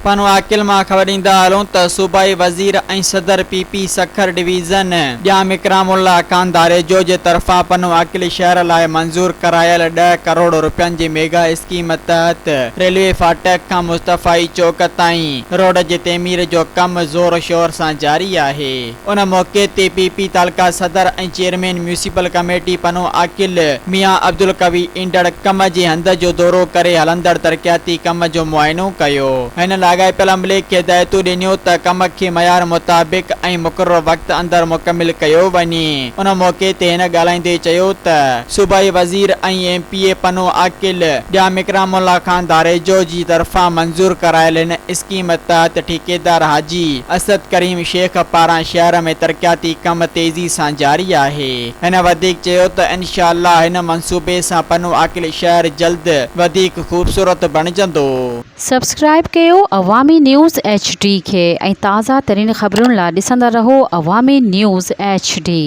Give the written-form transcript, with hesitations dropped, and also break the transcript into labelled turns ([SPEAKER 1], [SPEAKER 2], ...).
[SPEAKER 1] پنوعاقل مان خبر ڏيندا هلون ته صوبائي وزير ۽ صدر P P Sukkur division Jam Ikramullah Khan Dharejo جي طرفان پنوعاقل شهر لاء منظور ڪرايل ڏهه ڪروڙ رپين جي ميگا اسڪيم تحت ريلوي ڦاٽڪ کان مصطفائي چوڪ تائين روڊ جي تعمير جو ڪم زور شور سان جاري آهي. ان موقعي تي پي پي تعلقه صدر ۽ chairman municipal committee Pano Aqil ميان عبدالقوي ايندڙ ڪم جي هنڌ جو دورو ڪري هلندڙ ترقياتي ڪم جو معائنو ڪيو. هن لاڳاپيل عملي کي هدايتون ڏنيون ته ڪم کي معيار مطابق ۽ مقرر وقت اندر مڪمل ڪيو وڃي. ان موقعي تي هن ڳالهائيندي چيو ته صوبائي وزير ۽ M P A Pano Aqil Jam Ikramullah Khan Dharejo جي طرفان منظور ڪرايل هن اسڪيم تحت ٺيڪيدار حاجي اسد ڪريم شيخ پاران شهر ۾ ترقياتي ڪم تيزي سان جاري آهي. هن وڌيڪ چيو ته انشاء الله هن منصوبي سان پنو عاقل شهر جلد وڌيڪ خوبصورت بڻجندو.
[SPEAKER 2] سبسڪرائيب ڪيو عوامي نيوز ايڇ ڊي کي ۽ تازه ترين خبرن لا ڏسندا رهو عوامي نيوز ايڇ ڊي.